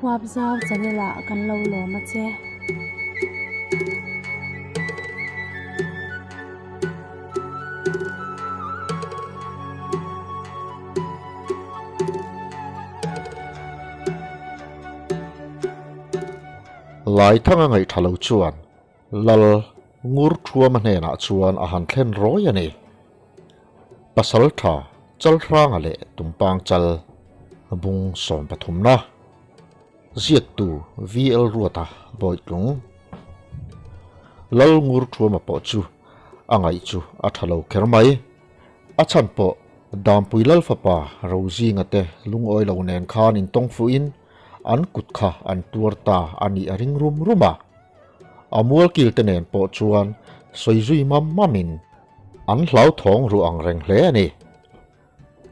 Huapzau channel ah kan lo lawm a che. Laithanga ngaihṭha lo chuan Lal Ngurṭhuama hnenah chuan a han thlen rawi a ni. Pasalṭha Chalhranga leh Tumpang Chal bung sawmpathumna ziaktu VL Ruata Bawitlung Lal Ngurṭhuama pawh chu a ngaih chu a ṭha lo kher mai. A chhan pawh Dampui Lal fapa Rozinga te lungawi lo nen khan intawng fuhin an kut kha an tuar ta a nih a ring rum rum a. A mualkil te nen pawh chuan sawi zui mam mamin an hlauthawng ruh ang reng hle a ni.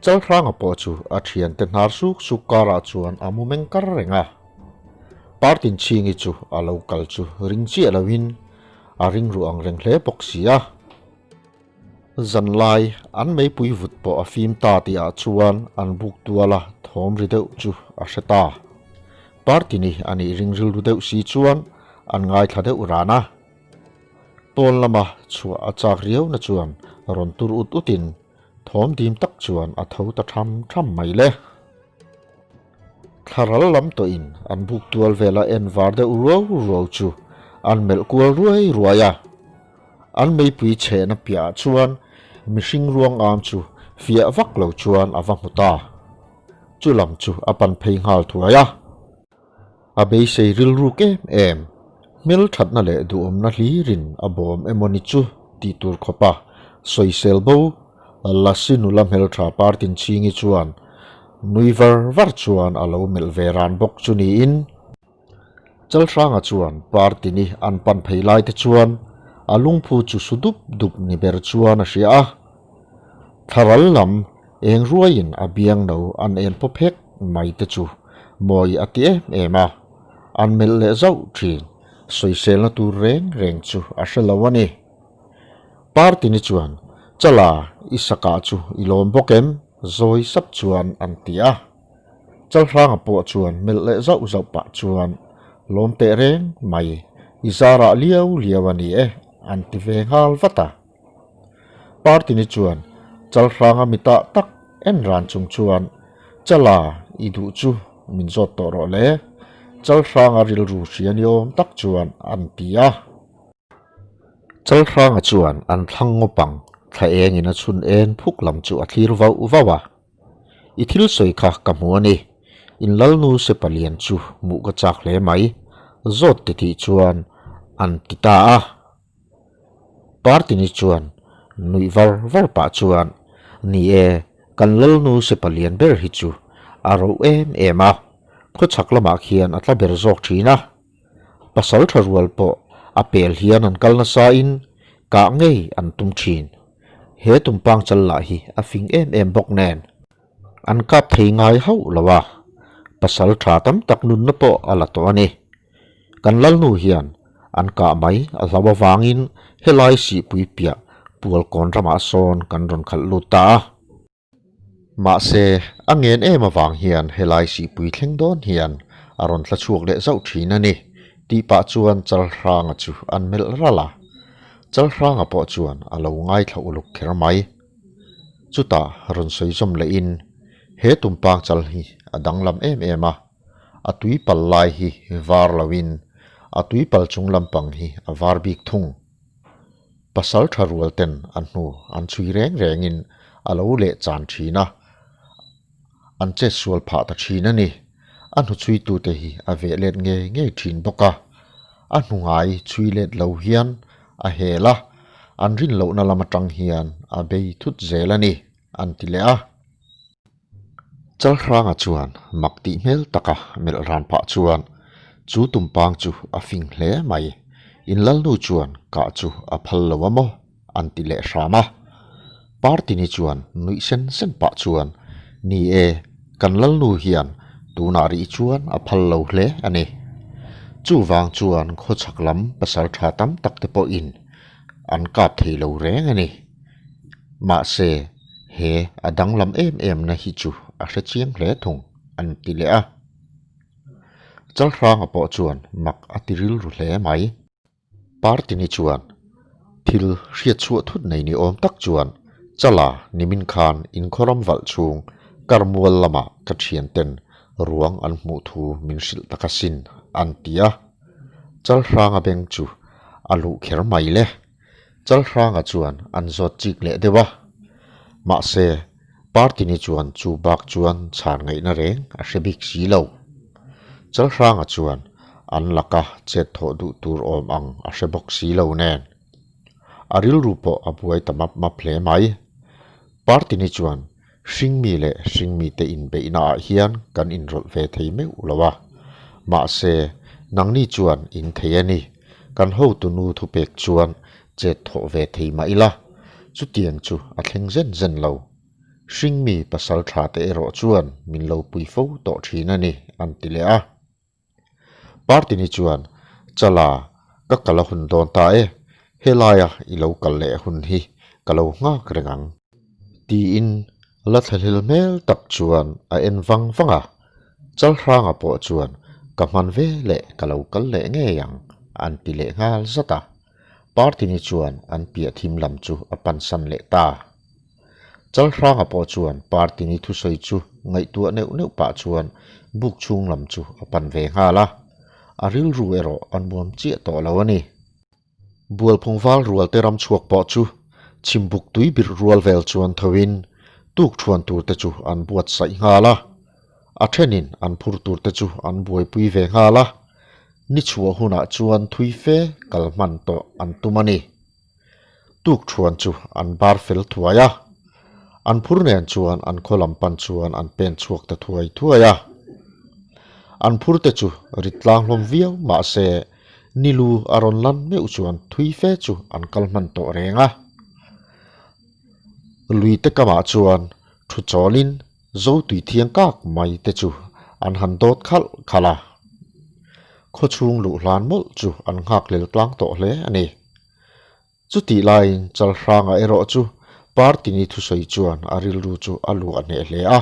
Chalhranga pawh chu a thiante hnar suk suk karah chuan a mu meng kar reng a. Partinchhingi chu a lo kal chu ring chiah loin a ring ruh ang reng hle bawk si a. Zanlai an meipui vut pawh a fim ta tihah chuan an buk tuala thawm ri deuh chu a hre ta. Party ni a nih ring rilru deuh si chuan an ngaithla deuh ran a. Pawn lama chhuah a chak riau na chuan rawn tur ut utin thawm dim tak chuan a tho ta tham tham mai le. Thlaral lam tawhin an buk tual vela en var deuh ruau ruau chu an melh kual ruai ruai a. An meipui chhehna piahah chuan mihring ruang am chu fiah vak lo chuan a va hmu ta. Chu lam chu a pan phei nghal thuai a. A beisei rilruk em em, hmelthatna leh duhawmna hlirin a bawm emaw ni chu tih tur khawpa sawisel bo Lasi nula hmeltha Partinchhingi chuan nui var var chuan a lo melh ve ran bawk chu niin. Chalhranga chuan party ni an pan phei lai te chuan a lungphu chu su dup dup ni ber chuan a hria a. Thlaral lam eng ruaiin a biang no an en pawp hek mai te chu mawi a ti em em a, an melh leh zauh thin, sawiselna tur reng reng chu a hre lo a ni. Party ni chuan Chala i sakah chu i lawm bawk em? Zawi sap chuan an ti a. Chalhranga pawh chuan melh leh zauh zauh pah chuan lawm teh reng mai, i zarah liau liau a ni e, an ti ve nghal vat a. Party ni chuan Chalhranga mitah tak en ran chung chuan Chala i duh chu min zawt tawh rawh le, Chalhranga rilru hria ni awm tak chuan an ti a. Chalhranga chuan an thlang ngawpang thla engin a chhun en phuk lam chu a thlir vauh vauh a. I thil sawi kha ka hmu a ni. In lalnu se palian chu hmuh ka chak hle mai, zawt ti tih chuan an ti ta a. Partini chuan nuih var var pah chuan, Ni e, kan lalnu se palian ber hi chu a roh em em a, khawchhak lamah khian a tla ber zawk thin a. Pasal tha rual pawh a pel hian an kal nasa in kah ngei an tum thin. He tumpang chal lah hi a fing em em bawk nen an kap thei ngai hauh lo a, pasal tha tam tak nunna pawh a la tawh a ni. Kan lalnu hian an kah mai a hlau avangin helai sihpui piah Pualkawn ramah sawn kan rawn khalh lut ta a. Mahse, a ngen em avang hian helai sihpui thleng dawn hian a rawn tla chhuak leh zauh thin a ni, tih pah chuan Chalhranga chu an melh ralh a. Chalhranga pawh chuan a lo ngaithla uluk kher mai. Chutah rawn sawi zawm lehin, He tumpang chal hi a danglam em em a, a tuipal lai hi var loin a tuipal chung lampang hi a var bik thung. Pasal tha rual ten an hnu an chhui reng rengin a lo leh chan thin a, an chet sual phah ta thin a ni. A hnu chhuitute hi a veh let ngei ngei thin bawk a, a hnu ngai chhui let lo hian a hel a, an rin lohna lam atang hian a bei thut zel a ni, an ti leh a. Chalhranga chuan mak tih hmel taka melh ran pah chuan chu tumpang chu a fing hle mai, in lalnu chuan kah chu a phal lo a maw? an ti leh hram a. Partini chuan nuih sen sen pah chuan ni e, kan lalnu hian tunah rih chuan a phal lo hle a ni. Chuvang chuan khawchhak lam pasal tha tam tak te pawhin an kap thei lo reng a ni. Mahse, he a danglam em em na hi chu a hre chiang hle thung, an ti leh a. Chalhranga pawh chuan mak a ti rilru hle mai. Partini chuan thil hriatchhuah thut nei ni awm tak chuan Chala nimin khan inkhawram valh chhung karmual lamah ka thianten ruang an hmuh thu min hrilh tak asin an ti a. Chalhranga beng chu a luh kher mai le. Chalhranga chuan an zawt chik leh deuh a. Mahse, Partini chuan chu bak chuan chhan ngaihna reng a hre bik si lo. Chalhranga chuan an laka chet thawh duh tur awm ang a hre bawk si lo nen. A rilru pawh a buai ta map map hle mai. Partini chuan Hringmi leh hringmite inbeihna ah hian kan inrawlh ve thei meuh lo a. Mahse, nangni chuan in thei a ni. Kan hotunu thupek chuan chet thawh ve thei mah ila, chutiang chu a thleng zen zen lo. Hringmi pasal tha te erawh chuan min lo pui fo tawh thin a ni, an ti leh a. Partini chuan, Chala, ka kal a hun dawn ta e, helaia i lo kal leh hun hi ka lo nghak reng ang. Tiin la thlahlel hmel tak chuan a en vang vang a, Chalhranga pawh chuan, Ka hman ve leh ka lo kal leh ngei ang, an ti leh nghal zat a. Partini chuan an piah thim lam chu a pansan leh ta. Chalhranga pawh chuan Partini thusawi chu ngaihtuah neuh neuh pah chuan buk chhung lam chu a pan ve nghal a, a rilru erawh a nuam chiah tawh lo a ni. Bualphung val rual te ram chhuak pawh chu chhimbuk tui birh rual vel chuan thoin tuk thuan tur te chu an buatsaih nghal a, a thenin an phur tur te chu an buaipui ve nghal a, ni chhuah hunah chuan thui fe kal hman tawh an tum a ni. Tuk thuan chu an bar fel thuai a, an phur nen chuan an khaw lam pan chuan an pen chhuak ta thuai thuai a. An phur te chu rit tlang hlawm viau mah se nilu a rawn lan meuh chuan thui fe chu an kal hman tawh reng a. Lui te kamah chuan thu chawlin Zo tui thiang kak mai te chu an han dawt khalh khalh a. Khaw chhung luh hlan mawlh chu an nghak lel tlang tawh hle a ni. Chutih laiin Chalhranga erawh chu Partini thusawi chuan a rilru chu a luah hneh hle a.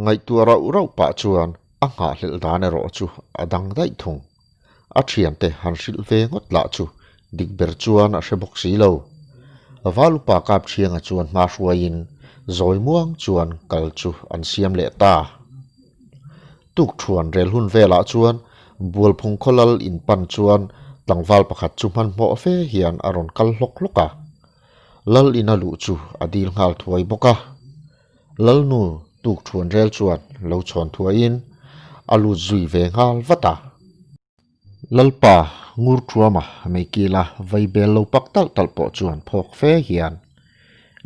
Ngaihtuah rauh rauh pah chuan a nghahhlelh dan erawh chu a dang daih thung. A thiante han hrilh ve ngawt lah chu dik ber chuan a hre bawk si lo. Valupa Kapṭhianga chuan hma hruaiin zawi muang chuan kal chu an siam leh ta. Tukṭhuan rel hun velah chuan Bualphung khawlal inpan chuan tlangval pakhat chu hmanhmawh fe hian a rawn kal hlawk hlawk a. Lal ina luh chu a dil nghal thuai bawk a. Lalnu tukṭhuan rel chuan lo chhawn thuaiin a lut zui ve nghal vat a. Lalpa Ngurṭhuama meikila vai bel lo pak talh talh pawh chuan phawk fe hian,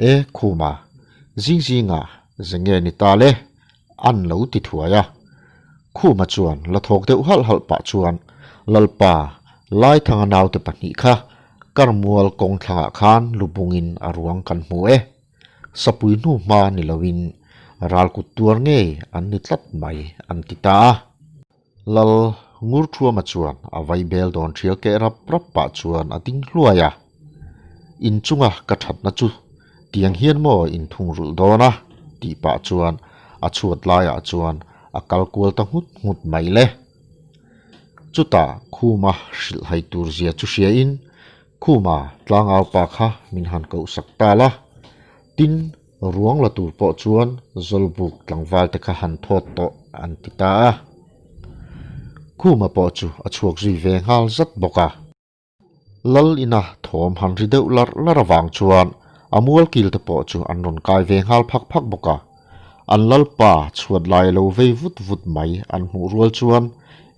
E Khuma, zing zinga ze nge ni ta le? an lo ti thuai a. Khuma chuan la thawk deuh halh halh pah chuan, Lalpa, Laithanga naute pahnih kha Karmual kawng thlangah khan lubungin a ruang kan hmu e. Sapui hnu hma ni loin ral kut tuar ngei an ni tlat mai an ti ta a. Lal Ngurthuama chuan a vai bel dawn thial keh rap rap pah chuan a ding hluai a. Inchunga ka thatna chu tiang hian maw inthungrulh dawn a tih pah chuan a chhuat laiah chuan a kal kual ta nghut nghut mai le. Chutah Khuma hrilh hai tur zia chu hriain Khuma tlangau pa kha min han koh sak ta la, tin ruang la tur pawh chuan Zawlbuk tlangval te kha han thawt tawh an ti ta a. Khuma pawh chu a chhuak zui ve nghal zat bawk a. Lal ina thawm han ri deuh larh larh avang chuan a mualkil te pawh chu an rawn kai ve nghal phak phak bawk a. An lalpa chhuat lai lo vei vut vut mai an hmuh rual chuan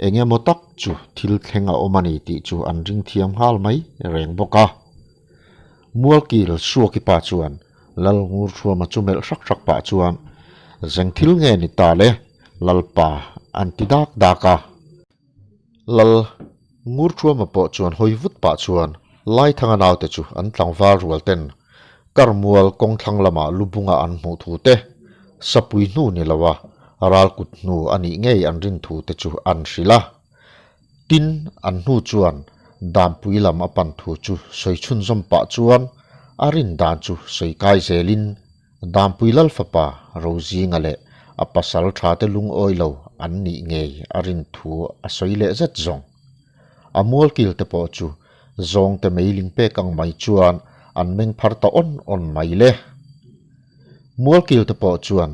eng emaw tak chu thil thleng a awm a ni tih chu an ring thiam nghal mai reng bawk a. Mualkil Suaki pa chuan Lal Ngurthuama chu melh hrak hrak pah chuan, Zeng thil nge ni ta le, Lalpa an ti dak dak a. Lal Ngurthuama pawh chuan hawi vut pah chuan Laithanga naute chu an tlangval rual ten Karmual kawngthlang lamah lubunga an hmuh thu te, sapui hnu ni loa ral kut hnu a nih ngei an rin thu te chu an hrilh a. Tin, an hnu chuan Dampui lam a pan thu chu sawi chhunzawm pah chuan a rin dan chu sawi kai zelin Dampui Lal fapa Rozinga leh a pasal tha te lungawi lo an nih ngei a rin thu a sawi leh zet zawng. A mualkil te pawh chu zawngte meiling pek ang mai chuan an meng phar ta awn awn mai le. Mualkil te pawh chuan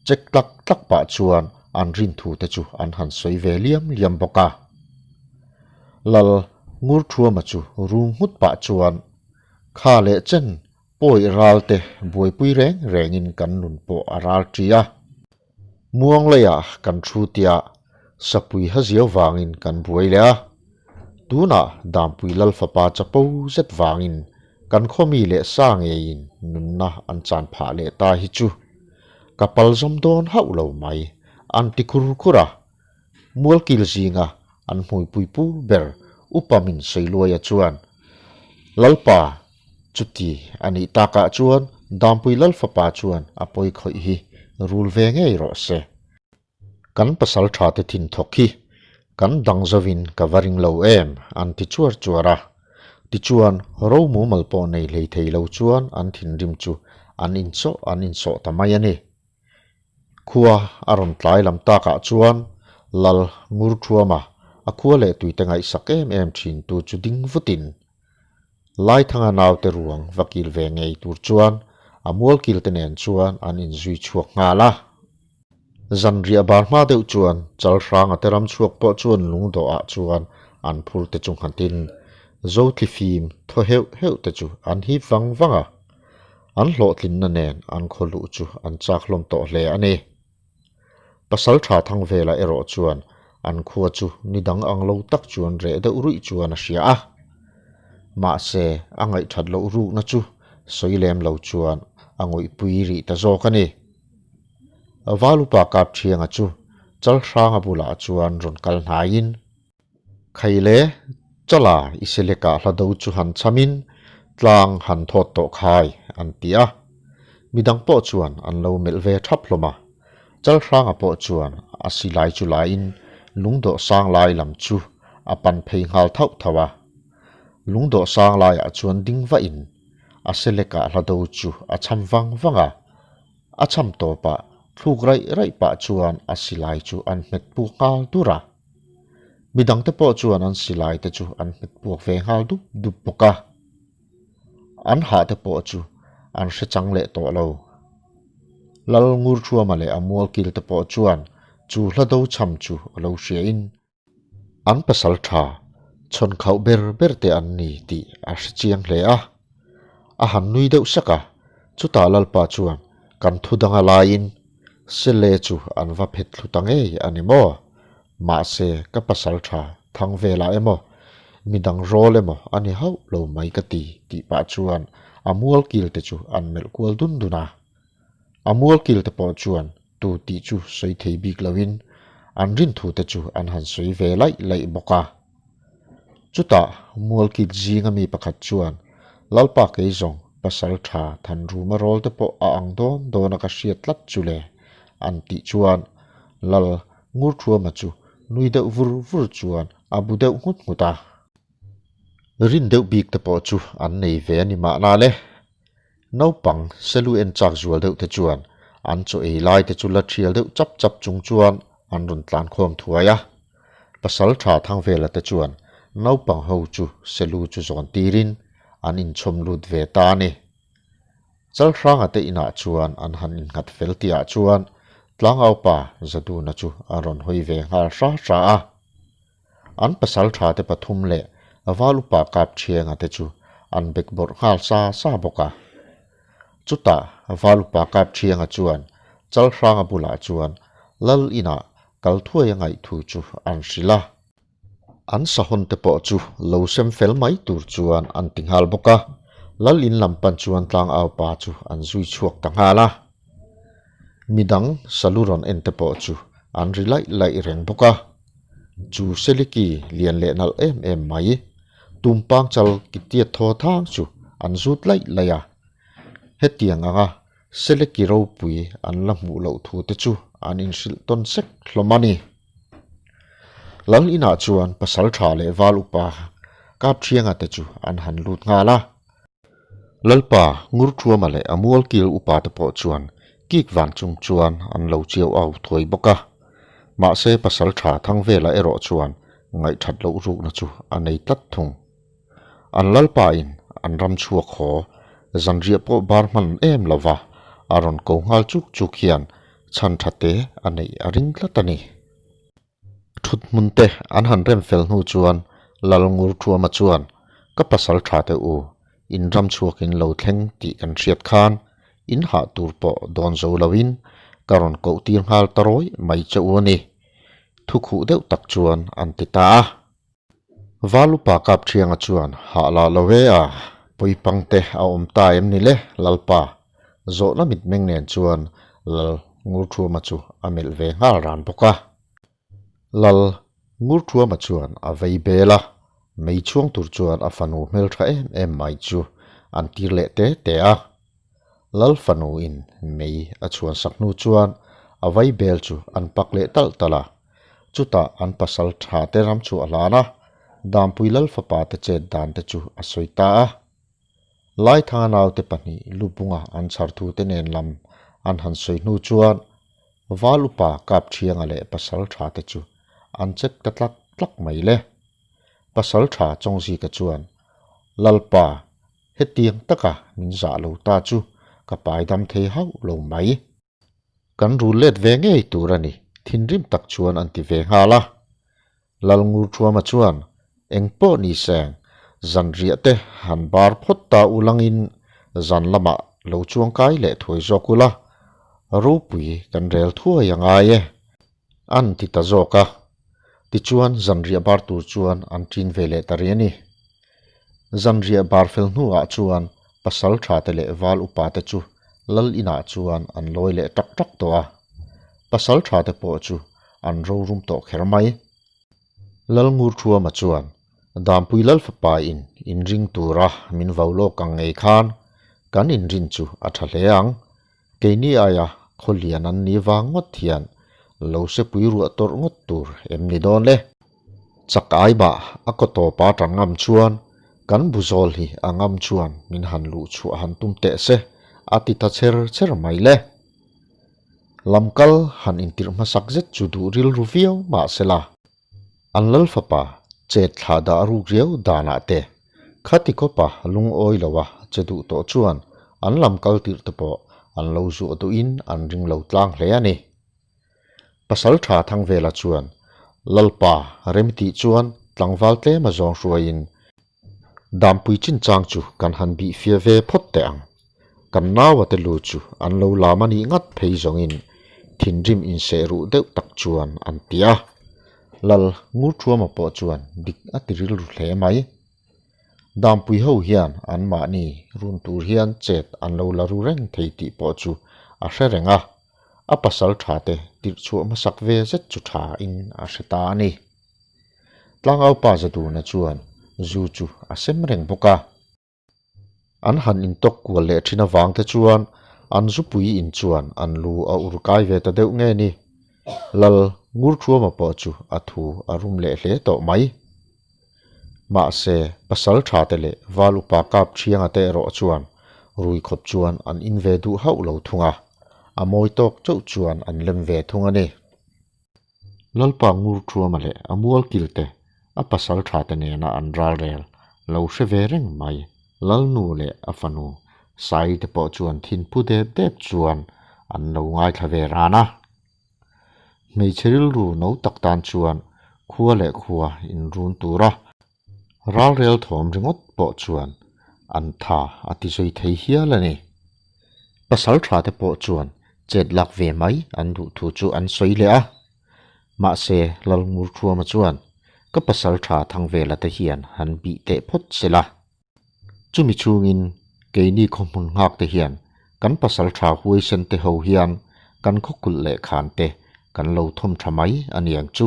chek tlak tlak pah chuan an rin thu te chu an han sawi ve liam liam bawk a. Lal Ngurthuama chu rum nghut pah chuan kha leh chen pawi ral te buaipui reng rengin kan nun pawh a ral ṭi a. Muang leiah kan thu tia sapui ha ziau vangin kan buai leh a, tunah Dampui Lal fapa chapo zet vangin kan khawmi leh sa ngeiin nunna an chan phah leh ta hi chu ka pal zawm dawn hauh lo mai, an ti khur khur a. Mualkil zinga an hmuipui pu ber Upa Min Sawiluaia chuan, Lalpa, chuti a nih takah chuan Dampui Lal fapa chuan a pawi khawih hi rul ve ngei rawh se. Kan pasal tha te thin thawk hi kan dang zovin ka va ring lo em an ti chuar chuar a. Tichuan ro mumal pawh nei hlei thei lo chuan an thinrim chu an insawh an insawh ta mai a ni. Khua a rawn tlai lam takah chuan Lal Ngurthuama a khua leh tuite ngaihsak em em thin tu chu ding vutin Laithanga naute ruang va kil ve ngei tur chuan a mualkil te nen chuan an inzui chhuak nghal a. Zanriah bar hma deuh chuan Chalhranga te ram chhuak pawh chuan lungdawhah chuan an phur te chu nghatin Zothlifim thaw heuh heuh te chu an hip vang vang a. An hlawhtlinna nen an khaw luh chu an chak hlawm tawh hle a ni. Pasal tha thang velah erawh chuan an khua chu ni dang ang lo tak chuan reh deuh ruih chuan a hria a. Mahse, a ngaihthat loh rukna chu sawi lem lo chuan a ngawihpui rih ta zawk a ni. Valupa Kapthianga chu Chalhranga bulah chuan rawn kal hnaiin, Khaile, Chala i selekah hla do chu han chhamin tlang han thawt tawh khai, an ti a. Midang pawh chuan an lo melh ve thap hlawm a. Chalhranga pawh chuan a silai chu laiin lungdawh sang lai lam chu a pan phei nghal thauh thauh a. Lungdawh sang laiah chuan ding vahin a selekah hla do chu a chham vang vang a. A chham tawpah thluk raih raih pah chuan a silai chu an hmet puak nghal dur a. Midangte pawh chuan an silai te chu an hmet puak ve nghal dup dup bawk a. An hah te pawh chu an hre chang leh tawh lo. Lal Ngurthuama leh a mualkil te pawh chuan chu hla do chham chu a lo hriain an pasal tha chhawn khauh ber ber te an ni tih a hre chiang hle a. A han nui deuh sak a, chutah Lalpa chuan kan thu danga laiin Sele chu an va phet thlu ta ngei a ni maw? Mahse, ka pasal tha thang velah emaw, midang rawl emaw a ni hauh lo mai ka ti, tih pah chuan a mual kil te chu an melh kual dun dun a. A mual kil te pawh chuan tu tih chu sawi thei bik loin an rin thu te chu an han sawi ve laih laih bawk a. Chutah mualkit zinga mi pakhat chuan, Lalpa kei zawng pasal tha Thanruma rawl te pawh a ang dawn dawn a ka hriat tlat chu le, an tih chuan Lal Ngurthuama chu nui deuh vur vur chuan a bu deuh nghut nghut a. Rin deuh bik te pawh chu an nei ve a ni mahna le. Naupang selu en chak zual deuh te chuan an chaw ei lai te chu la thial deuh chap chap chung chuan an rawn tlan khawm thuai a. Pasal tha Thangvela te chuan naupang ho chu selu chu zawn tirin an inchhawm lut ve ta a ni. Chalhranga te inah chuan an han innghat fel tihah chuan Tlangaupa Zaduna chu a rawn hawi ve nghal hra hra a. An pasal tha te pathum leh val upa kap thianga te chu an bek bawrh nghal sa sa bawk a. Chutah val upa kap thianga chuan Chalhranga bulah chuan Lal inah kal thuai a ngaih thu chu an hrilh a. An sahawn te pawh chu lo sem fel mai tur chuan an ti nghal bawk a. Lal in lam pan chuan tlangau pa chu an zui chhuak ta nghal a. Midang salu rawn en te pawh chu an ri laih laih reng bawk a. Chu Seliki lian leh nalh em em mai, tumpang chal ki tiat thaw thang chu an zut laih laih a. Hetiang anga Seliki ropui an la hmuh loh thu te chu an inhrilh tawn sek hlawm a ni. Lal inah chuan pasal tha leh val upa Kapthianga te chu an han lut nghal a. Lalpa Ngurthuama leh a mualkil upa te pawh chuan kik vang chung chuan an lo chiau au thuai bawk a. Mahse pasalṭha Thangvela erawh chuan ngaihthat loh rukna chu a nei tlat thung. An lalpa in an ram chhuak haw zanriah pawh bar hman em lova a rawn ko nghal chuk chuk hian chhan tha te a neih a ring tlat a ni. Thut hmun te an han rem fel hnu chuan Lal Ngurthuama chuan ka pasal tha te u in ram chhuak in lo thleng tih kan hriat khan in hah tur pawh dawn zo lo in ka rawn koh tir nghal ta rawih mai che u a ni. Thu khuh deuh tak chuan an ti ta a. Valupa Kapṭhianga chuan hah lah lo e a, pawipang te a awm ta em ni le Lalpa? Zawhna mitmeng nen chuan Lal Ngurṭhuama chu a melh ve nghal ran bawk a. Lal Ngurṭhuama chuan a vei bel a, mei chhuang tur chuan a fanu hmelṭha em em mai chu an tir leh te te a. Lal fanu in mei a chhuan sak hnu chuan a vai bel chu an pak leh talh talh a, chutah an pasal tha te ram chu a hlan a, Dampui Lal fapa te chet dan te chu a sawi ta a. Laithanga naute pahnih lubunga an chhar thu te nen lam an han sawi hnu chuan Val upa Kapṭhianga leh pasal tha te chu an chek ta tlak tlak mai le. Pasal tha Chawngzika chuan Lalpa Hetiang taka min zah lo ta chu ka pai dam thei hauh lo mai. Kan rul let ve ngei tur a ni, thinrim tak chuan an ti ve nghal a. Lalngurṭhuama chuan, Eng pawh ni seng, zanriah te han bar phawt ta u langin zan lamah lo chuangkai leh thuai zawk ula, ropui kan rel thuai a ngai e, an ti ta zawk a. Tichuan zanriah bar tur chuan an ṭin ve leh ta rih a ni. Zanriah bar fel hnuah chuan pasal tha te leh val upa te chu lal inah chuan an lawi leh tak tak tawh a. Pasal tha te pawh chu an rorum tawh kher mai. Lal Ngurthuama chuan Dampui Lal fapa in inring tura min vau lawk ang ngei khan kan inrin chu a tha hle ang. Keini aia khaw lian an ni vang ngawt hian lo sepui ruah tawrh ngawt tur em ni dawn le? Chak ai bah a kaw tawpa tan ngam chuan kan bu zawl hi a ngam chuan min han luh chhuah han tum teh se a ti ta cher cher mai le. Lamkal han intirh hmasak zet chu duh rilru viau mahsela An lal fapa chet thlah dah ruk riau danah te khati khawpa lungawi loa che duh tawh chuan an lam kal tirh te pawh an lo zuah duhin an ring lo tlang hle a ni. Pasal tha Thangvela chuan Lalpa remtih chuan tlangval tlema zawng hruaiin Dampui chinchang chu kan han bih fia ve phawt teh ang. Kan naua te lu chu an lo lam a nih ngat phei zawngin thinrim inseh ruh deuh tak chuan an ti a. Lal Ngurthuama pawh chuan dik a ti rilru hle mai. Dampui ho hian anmahni run tur hian chet an lo la ru reng thei tih pawh chu a hre reng a, a pasal tha te tirh chhuah hmasak ve zet chu tha in a hre ta a ni. Tlangaupa Zaduna chuan zu chu a sem reng bawk a. An han intawk kual leh thin avang te chuan an zupui in chuan an lu a ur kai ve ta deuh nge ni. Lal Ngurthuama pawh chu a thu a rum leh hle tawh mai. Mahse, pasal tha te leh val upa kap thianga te erawh chuan rui khawp chuan an in ve duh hauh lo thung a, a mawi tawk chauh chuan an lem ve thung a ni. Lalpa Ngurthuama leh a mualkil te a pasal tha te nena an ral rel lo hre ve reng mai. Lalnu leh a fanu Saii te pawh chuan thinphu dep dep chuan an lo ngaithla ve ran a. Hmeichhe rilru no tak tan chuan khua leh khua inrun tura ral rel thawm ringawt pawh chuan an tha a ti zui thei hial a ni. Pasal tha te pawh chuan chet lak ve mai an duh thu chu an sawi leh a. Mahse, Lalngurthuama chuan, Ka pasal tha Thangvela te hian han bih teh phawt se la. Chumi chhungin keini khawhmun nghak te hian kan pasal tha huaisen te ho hian kan khawkulh leh khan te kan lo thawm tha mai a niang chu,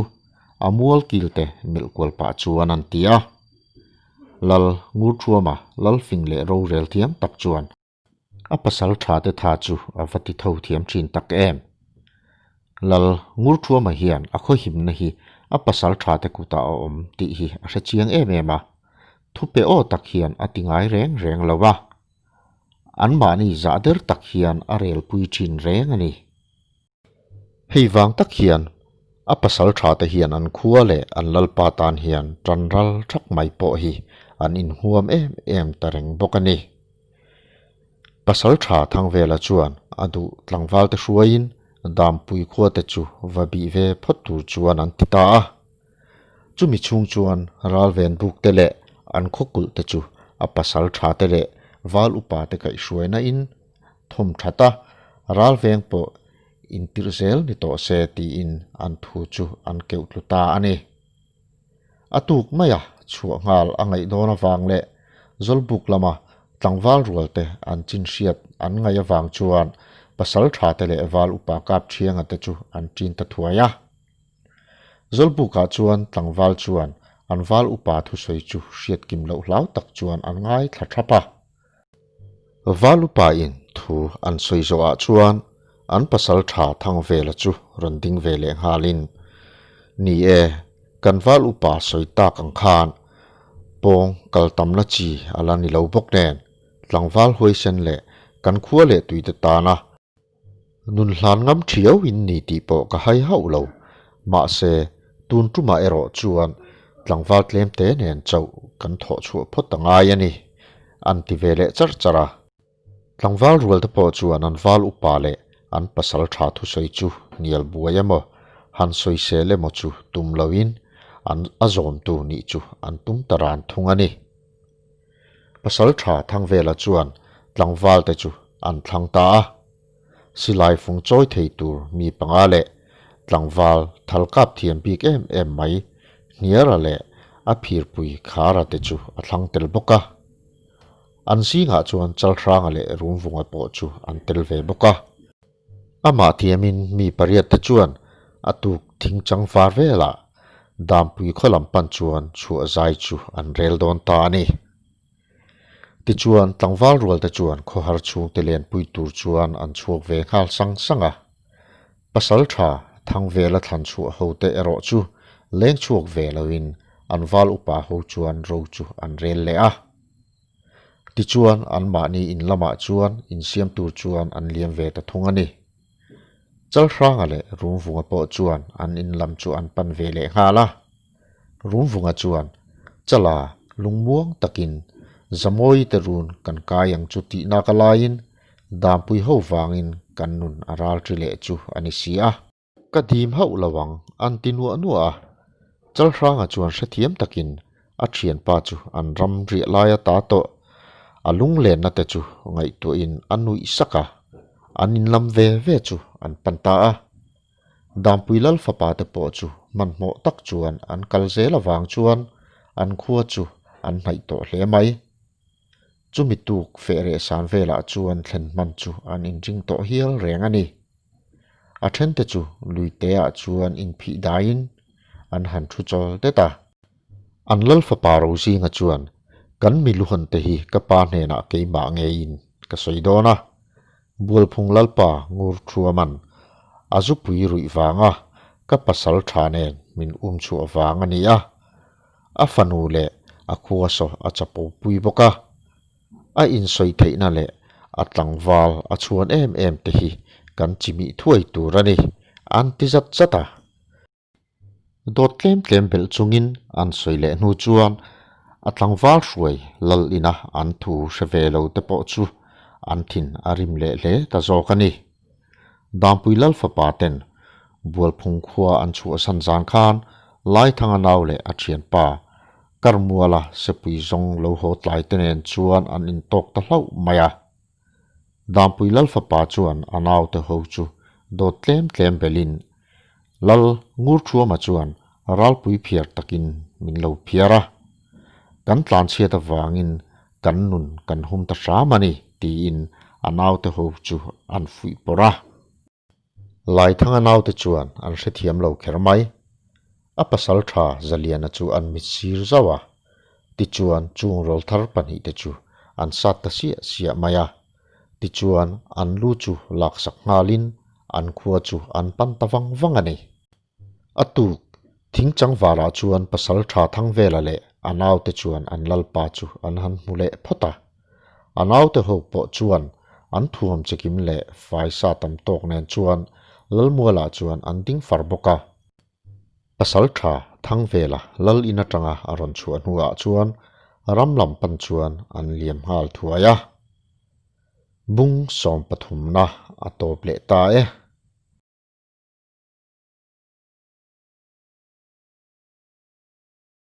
a mual kil te melh kual pah chuan an ti a. Lal Ngurthuama Lalfing leh rorel thiam tak chuan A pasal tha te tha chu a va ti tho thiam thin tak em? Lal Ngurthuama hian a khawhimna hi a pasal tha te kutah a awm tih hi a hre chiang em em a, thupe aw tak hian a ti ngai reng reng lo a. Anmahni zah der tak hian a relpui thin reng a ni. Hei vang tak hian A pasalṭha te hian an khua leh an lalpa tan hian ṭan ral ṭhak mai pawh hi an inhuam em em ta reng bawk a ni. Pasalṭha Thangvela chuan a duh tlangvalte hruaiin Dampui khuate chu va bih ve phawt tur chuan an ti ta a. Chumi chhung chuan ralven buk te leh an khaw kulh te chu a pasalṭha te leh val upa te kaihhruaina in thawm that a, ralveng pawh intirh zel ni tawh se tiin an thu chu an keuh tlu ta a ni. A tuk maia chhuah nghal a ngaih dawn avang leh Zawlbuk lama tlangval rual te an chin hriat an ngaih avang chuan pasal tha te leh val upa kap thianga te chu an ṭin ta thuai a. Zawlbukah chuan tlangval chuan an val upa thusawi chu hriat kim loh hlau tak chuan an ngaithla thap a. Valupain thu an sawi zawhah chuan an pasal tha Thangvela chu rawn ding ve leh nghalin, Ni e, kan val upa sawi tak ang khan pawng kal tamna chi a la ni lo bawk nen, tlangval huaisen leh kan khua leh tuite tana Nun hlan ngam thiau in ni tih pawh ka hai hauh lo. Mahse, tun tumah erawh chuan tlangval tlem te nen chauh kan thawh chhuah phawt a ngai a ni, an ti ve leh char char a. Tlangval rual te pawh chuan an val upa leh an pasal tha thusawi chu hnial buai emaw, han sawisel emaw chu tum loin an a zawmtu nih chu an tum ta ran thung a ni. Pasal tha Thangvela chuan tlangval te chu an thlang ta a. Silai fung chawi thei tur mi panga leh tlangval thal kap thiam bik em em mai Hniara leh a phirpui Khara te chu a thlang tel bawk a. An zingah chuan Chalhranga leh Rumvunga pawh chu an tel ve bawk a. Amah thiamin mi pariat te chuan a tuk thing chang var velah Dampui khaw lam pan chuan chhuah zai chu an rel dawn ta a ni. Tichuan tlangval rual te chuan khawhar chhungte lenpui tur chuan an chhuak ve nghal sang sang a. Pasal tha Thangvela thlan chhuah ho te erawh chu leng chhuak ve loin an val upa ho chuan ro chu an rel leh a. Tichuan, anmahni in lamah chuan insiam tur chuan an liam ve ta thung a ni. Chalhranga leh Rumvunga pawh chuan an in lam chu an pan ve leh nghal a. Rumvunga chuan, Chala, lungmuang takin Zamawi te run kan kai ang chu tih nak a laiin Dampui ho vangin kan nun a ral ṭi leh chu a ni si a. Ka dim hauh lo ang, an ti nuah nuah a. Chalhranga chuan hrethiam takin a thianpa chu an ram riah lai a ta tawh. A lunglenna te chu ngaihtuahin a nuih sak a, an inlam ve ve chu an pan ta a. Dampui Lal fapa te pawh chu hmanhmawh tak chuan an kal zel avang chuan an khua chu an hnaih tawh hle mai. Chumi tuk feh reh san velah chuan thlen hman chu an inring tawh hial reng a ni. A thente chu luiteah chuan inphih daiin an han thu chawl det a. An lal fapa Rozinga chuan, Kan mi luhante hi ka pa hnenah keimah ngeiin ka sawi dawn a. Bualphung lalpa ngur thuaman a zupui ruih vanga ka pasal tha nen min um chhuah vang a ni a. A fanu leh a khua saw a chapo pui bawk a. A insawi theihna leh a tlangval a chhuan em em te hi kan chimih thuai tur a ni, an ti zat zat a. Dawt tlem tlem belh chungin an sawi leh hnu chuan a tlangval hruai lal ina an thu hre ve lo te pawh chu an thin a rim leh hle ta zawk a ni. Dampui lal fapa ten Bualphung khua an chhuahsan zan khan Laithanga nau leh a thianpa Karmuala sepui zawng lo haw tlai te nen chuan an intawk ta hlauh mai a. Dampui lal fapa chuan a naute ho chu dawt tlem tlem belin Lal Ngurthuama chuan ralpui phiar takin min lo phiar a. Kan tlanchhiat avangin kan nun kan hum ta hram a ni, tiin a naute ho chu an fuih pawrh a. Laithanga naute chuan an hrethiam lo kher mai. A pasal tha Zaliana chu an mit sir zauh a, tichuan chung rawlthar pahnihte chu an sat ta siah siah mai a. Tichuan an lu chu laksak nghalin an khua chu an pan ta vang vang a ni. A tuk, thingchang varah chuan pasal tha Thangvela leh a naute chuan an lalpa chu an han hmu leh phawt a. A naute ho pawh chuan an thuam chikim leh faisa tam tawk nen chuan Lalmualah chuan an ding far bawk a. Pasalṭha Thangvela lal in aṭanga a rawn chhuah hnuah chuan ram lam pan chuan an liam nghal thuai a. Bung sawmpathumna a tawp leh ta e.